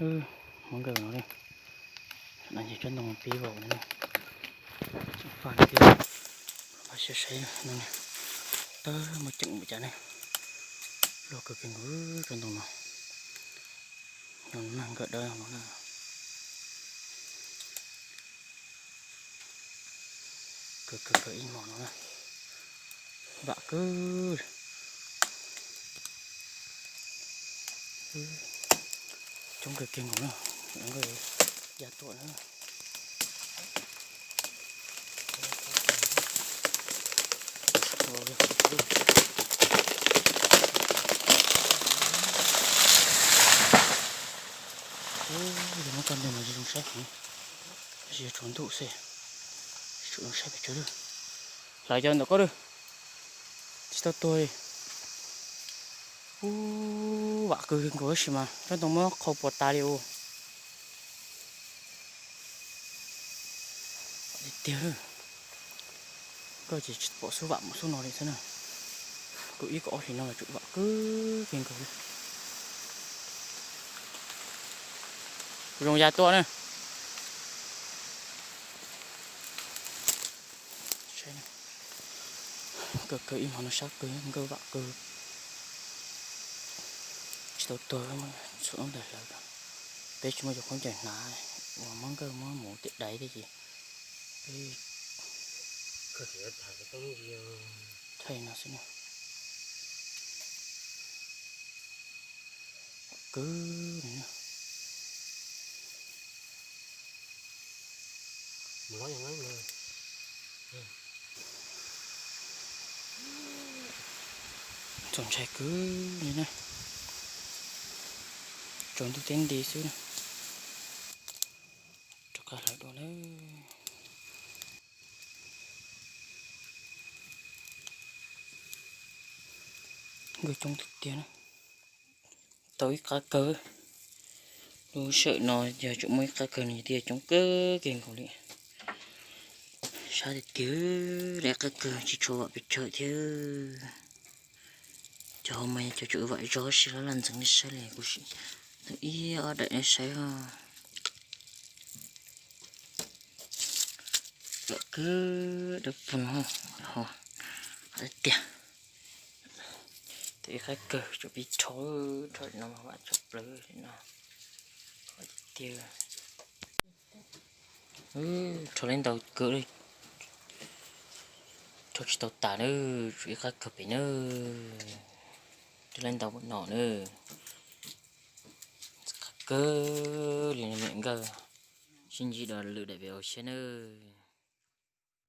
Hmoob nkawj no, no ces tsob ntoo pib vau no, tseem faj thiab. Mas saib saib no, tawg muaj ceem npaum cas ne. Luaj kawg kiag nkaus tsob ntoo no. No na, nkawj dawb no na. Kawg kawg kawg ib hmos no na. Vam kawg. Coob kawg kiag nkaus na. Nkawj ya tuaj na. Yog muab tso ntawm no tsis zoo saib heev, tab sis yog tsaus ntuj xwb, tsis tshua zoo saib pes tsawg lawm. Hlawv cov ntawm koj lawm, tsis tau tuag li. Ub, vam kawg nkaus tab sis mas tsob ntoo muab qhau puas tas li ua. Tiag tiag, koj ces tsis pom xub vam mus xub no li xwb na. Kaum ib kaum ob hlis no los tsuas vam kawg kiag nkaus li. Kuv zoo ya tuaj na. Kawg kawg ib hmos no sab kawg, nkawj vam kawg. Tsis tau tuag, txhuam lub ntawd hlawv. Peb tsis muaj cov khaub ncaws hnav uas muab nkawj muab mus tim daiv thiab ces peb thaij no xwb na. Kawg li na. Txaus ntshai kawg li na. Tsaus ntuj teb nti xwb na. Rov qab hlawv dua na. Nkawj coob tiag tiag na. Tau ib qab kawg. Lub sij hawm no yog tseem muaj ib qab kawg no ces twb coob kawg kiag nkaus li. Sab tiag tiag, lawv qab kawg tsis tshua vam pes tsawg thiab. Cov hauv mas yog cov tsum vam zog si laj laj ntxeev nej saib li kuv sim ib ob daim nej saib. Vam kawg dawb paug no, ho tiag tiag. Tau ib qab kawg, tsum pib rho, rho li no mas vam tshaj plaws li no. Vam tiag tiag. Rho li ntau kawg li. Rho tsis tau tas na, tsum ib qab kawg pem na. Rho li ntau no na. Qab kawg li no me nkawj. Sib ntsib dua lwm daim video tshiab nawb.